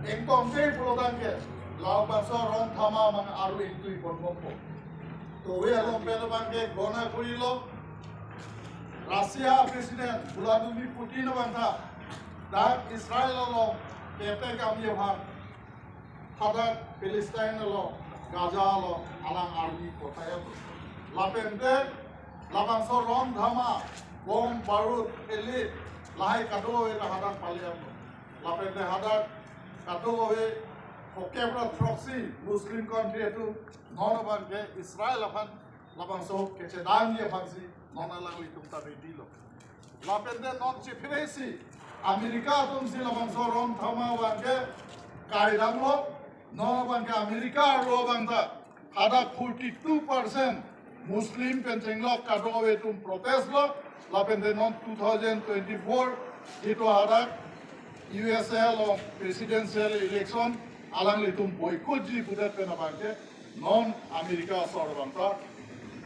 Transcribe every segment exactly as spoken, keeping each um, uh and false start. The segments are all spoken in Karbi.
Ingtongte pulotangte, labangso Ron Thama abang aru ingtui ponbompo. Towe along pen abangke gona kurilo. Russia President Vladimir Putin abangta dak Israel along ke-attack kami aphan, hadak Palestine along, Gaza along alang army kothai amo. Lapente labangso Ron Thama, bom barut, theli, lahai kadokave ta hadak pale amo. Lapente hadak kadokave, hokep ra throksi Muslim country atum non abangke Israel aphan labangso kechedamji aphansi non alanglitum ta ready lo. Lapente non chepheresi America atumsi labangso Ron Thama abangke kaidamlo. Non abangke America arlo abangta hadak forty-two percent Muslim pen chenglok kadokave atum protest lo. Lapente non two thousand twenty-four itum hadak U S A along presidential election alanglitum boycottji pudet pen abangke non America asor abangta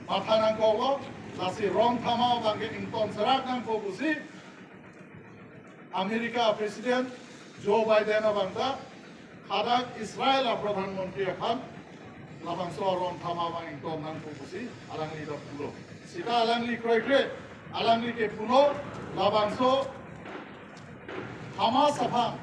matha nangkoklo. Lasi Ron Thama abangke ington serak nangkok pusi America President Joe Biden abangta hadak Israel a Pradhan Mantri aphan labangso Ron Thama abang ington nangkok pusi alangli ta pulo. Seta alangli kroikre, alangli ke pulo, labangso Hamas aphan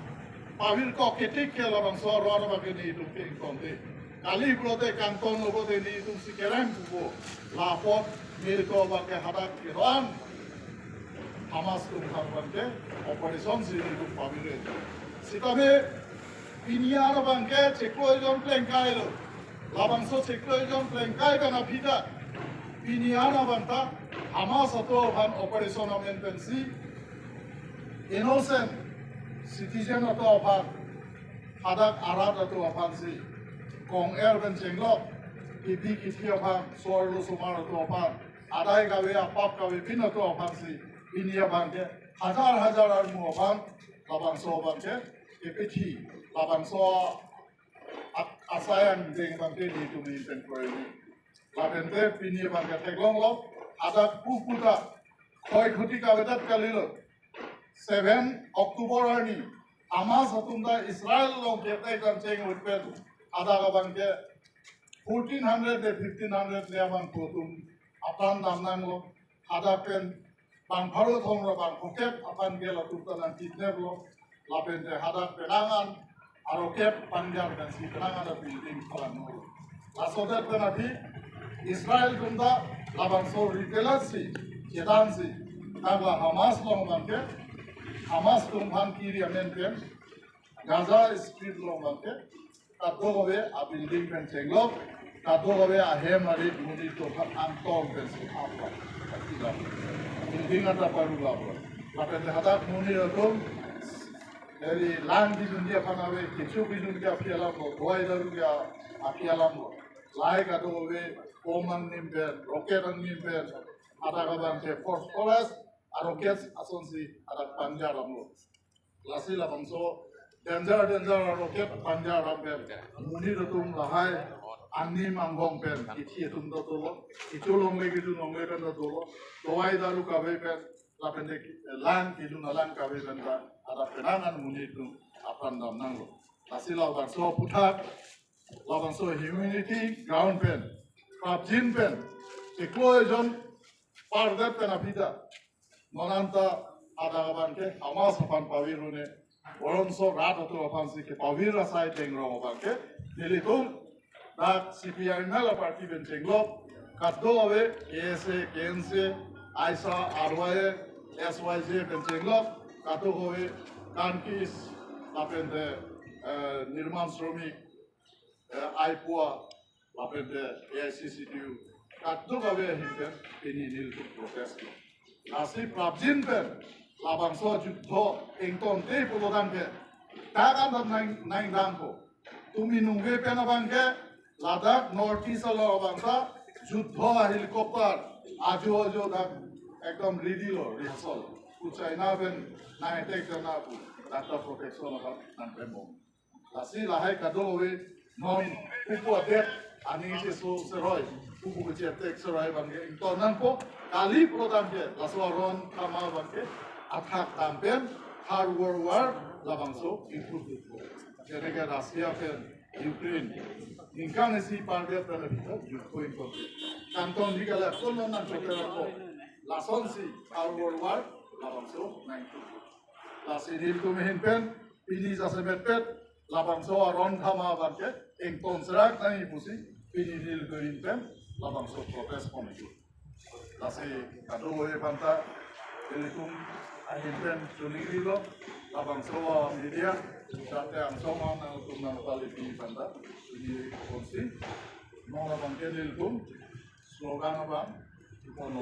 pavirkok ketik ke labangso Ron abangke nelitum ke ingtonte. Kali pulote kangton lo pulote nelitumsi kerem pupo. Lapot nelitum abangke hadak kedo-an Hamas atum aphan abangke operation si nelitum pavir-e. Sitame pini an abangke chiklo ejon plengkailo. Labangso chiklo ejon plengkai pen aphi ta pini an abangta Hamas atum aphan operation amen pensi innocent citizen atum aphan, hadak arat atum aphansi, kong-er pen chenglok, kibi kithi aphan, so-arlo osomar atum aphan, adai kave apap kavepin atum aphansi pini abangke hajar hajar armu aphan labangso abangke kepethi, labangso a-, asai angdeng abangke nelitum ingpen kroilo. Lapente pini abangke theklonglo, hadak pupu ta khoi khuti kavedet kalilo. Seven October arni Hamas atum ta Israel along ke-attack dam cheng-ut pen hadak abangke fourteen hundred le fifteen hundred le abang atum apran damnanglo. Hadak pen bang pharo thom ra bang phokep aphan ke latum ta nang kidnap lo. Lapente hadak penang an arokep panjar pensi penang an a building palang lo. Laso det pen aphi Israel atum ta labangso retaliate si, chedan si, dak la Hamas along abangke, Hamas atum aphan kiri amen pen, Gaza Strip along abangke kadokave a building pen chenglok, kadokave ahem arit monit atum aphan angtong pensi apa, building anta paru laplo. Lapente hadak monit atum, eri lang kejunji aphan ave, kecho kejunji aphi alam lo, dawai daru ke aphi alam lo. Lahai kadokave bom angnim pen, rocket angnim pen, hadak abangke phosphorus a rocket asonsi hadak panjar damlo. Lasi labangso danger danger a rocket panjar dam pen monit atum lahai angnim angbong pen kithi atum ta dolo, kecho longle kejun longle pen ta dolo, dawai daru kave pen, lapente lang kejun alang kave pen ta hadak penang an monit atum apran damnanglo. Lasi labangso aputhak, labangso humanity ground pen, prapjin pen, chiklo ejon pardet pen aphi ta non anta hadak abangke Hamas aphan pavir un-e, boronso rat atum aphansi kepavir asai dengrong abangke nelitum dak C P I M L a party pen chenglok kadokave K S A, K N C, AISA, R Y A, S Y J pen chenglok kadokave Kankis, lapente, eh, Nirman Shramik, eh, Aipua, lapente A I C C T U, kadokave ahin pen pini nelitum protest lo. Lasi prapjin pen labangso juddho ingtonte pulotangte, dak an ta nang, nang dampo. Tumi nungve pen abangke ladak North East along abangta juddho a helicopter ajo ajo dak ekdom ready lo, rehearsal. Pu China pen nang attack damnang pu, dak ta protection abang nang pembom. Lasi lahai kadokave non pupu adet aning si so seroi, pupu keche attack seroi abangke ington nangpo. Kali pulotangte laso Ron Thama abangke athak dam pen Third World War labangso ingthurpo. Jadege Russia pen Ukraine ningkan isi pardet pen abito jukko ingkon. Kanton di kala kon non nang chote ako. Lasonsi our world war labangso nang itu. Lasi nelitum ahin pen pini jasemet pet labangso aron thama abangke ingkon serak nangji pusi pini nelitum ahin pen labangso protest pon itu. Lasi kado-kave aphanta nelitum ahin pen choningrilo labangso media jate angsong an nangtum nangpali pini aphanta choningri ponsi non abangke nelitum slogan abang